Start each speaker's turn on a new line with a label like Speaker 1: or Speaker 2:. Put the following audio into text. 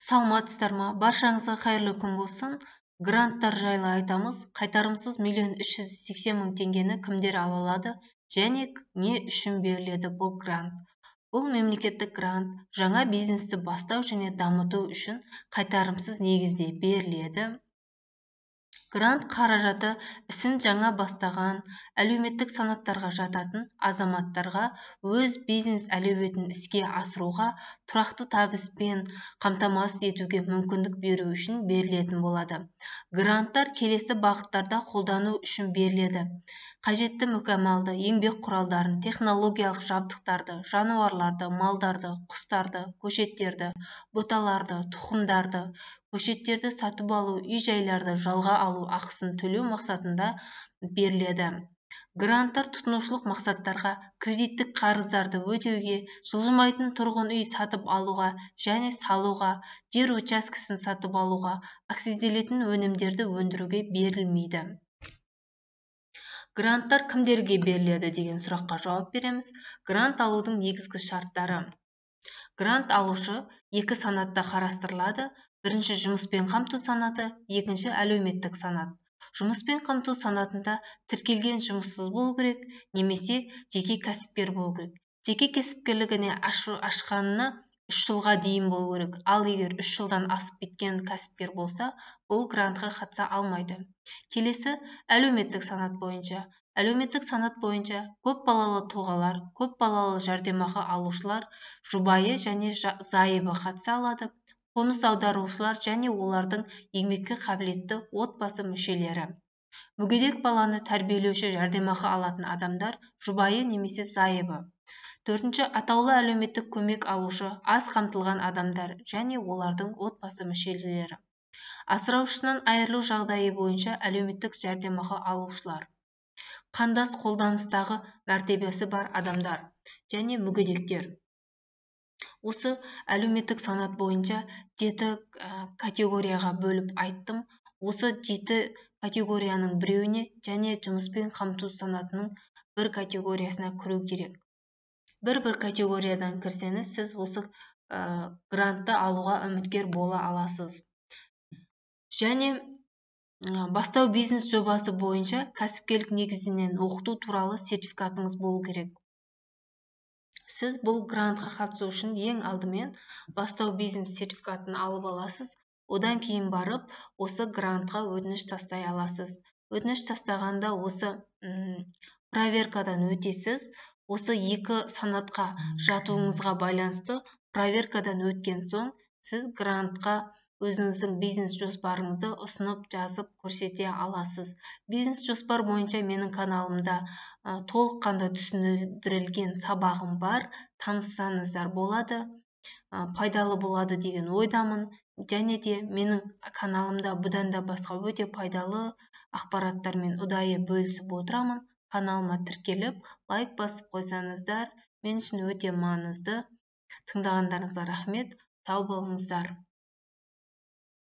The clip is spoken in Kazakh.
Speaker 1: Саламатсыздар ма? Баршаңызға қайырлы күн болсын. Гранттар жайлы айтамыз. Қайтарымсыз 1 380 000 теңгені кімдер ала алады және не үшін беріледі бұл грант? Бұл мемлекеттік грант жаңа бизнесті бастау және дамыту үшін қайтарымсыз негізде беріледі. Грант қаражаты ісін жаңа бастаған, әлеуметтік санаттарға жататын азаматтарға өз бизнес әлеуетін іске асыруға, тұрақты табыспен қамтамасыз етуге мүмкіндік беру үшін берілетін болады. Гранттар келесі бағыттарда қолдану үшін беріледі: қажетті мүкәммалды еңбек құралдарын, технологиялық жабдықтарды, жануарларды, малдарды, құстарды, көшеттерді, бұталарды, тұқымдарды, көшеттерді сатып алу, үй-жайларды жалға алу ақысын төлеу мақсатында беріледі. Гранттар тұтынушылық мақсаттарға, кредиттік қарыздарды өтеуге, жылжымайтын тұрғын үй сатып алуға және салуға, жер учаскесін сатып алуға, акцизделетін өнімдерді өндіруге берілмейді. Гранттар кімдерге беріледі деген сұраққа жауап береміз. Грант алудың негізгі шарттары. Грант алушы екі санатта қарастырылады. Бірінші – жұмыспен қамту санаты, екінші – әлеуметтік санат. Жұмыспен қамту санатында тіркелген жұмыссыз болу керек немесе жеке кәсіпкер болу керек. Жеке кәсіпкерлігіне ашқанына 3 жылға дейін болу керек. Ал егер 3 жылдан асып кеткен кәсіпкер болса, бұл грантқа қатыса алмайды. Келесі – әлеуметтік санат бойынша. Әлеуметтік санат бойынша көп балалы тұлғалар, көп балалы жәрдемақы алушылар, жұбайы және зайыбы қатыса алады, қоныс аударушылар және олардың еңбекке қабілетті отбасы мүшелері, мүгедек баланы тәрбиелеуші жәрдемақы алатын адамдар, жұбайы немесе зайыбы. Төртінші – атаулы әлеуметтік көмек алушы аз қамтылған адамдар және олардың отбасы мүшелері, асыраушысынан айырылу жағдайы бойынша әлеуметтік жәрдемақы алушылар, қандас қолданыстағы мәртебесі бар адамдар және мүгедектер. Осы әлеуметтік санат бойынша жеті категорияға бөліп айттым. Осы жеті категорияның біреуіне және жұмыспен қамту санатының бір категориясына кіру керек. Бір категориядан кірсеңіз, сіз осы грантты алуға үміткер бола аласыз. Және Бастау бизнес жобасы бойынша кәсіпкерлік негізінен оқыту туралы сертификатыңыз болу керек. Сіз бұл грантқа қатысу үшін ең алдымен Бастау бизнес сертификатын алып аласыз. Одан кейін барып осы грантқа өтініш тастай аласыз. Өтініш тастағанда осы проверкадан өтесіз. Осы екі санатқа жатуыңызға байланысты проверкадан өткен соң, сіз грантқа өзіңіздің бизнес жоспарыңызды ұсынып, жазып көрсете аласыз. Бизнес жоспар бойынша менің каналымда толыққанды түсіндірілген сабағым бар, таныссаңыздар болады, пайдалы болады деген ойдамын. Және де менің каналымда бұдан да басқа өте пайдалы ақпараттармен ұдайы бөлісіп отырамын. Каналыма тіркеліп, лайк басып қойсаңыздар, мен үшін өте маңызды. Тыңдағандарыңызға рахмет, сау болыңыздар.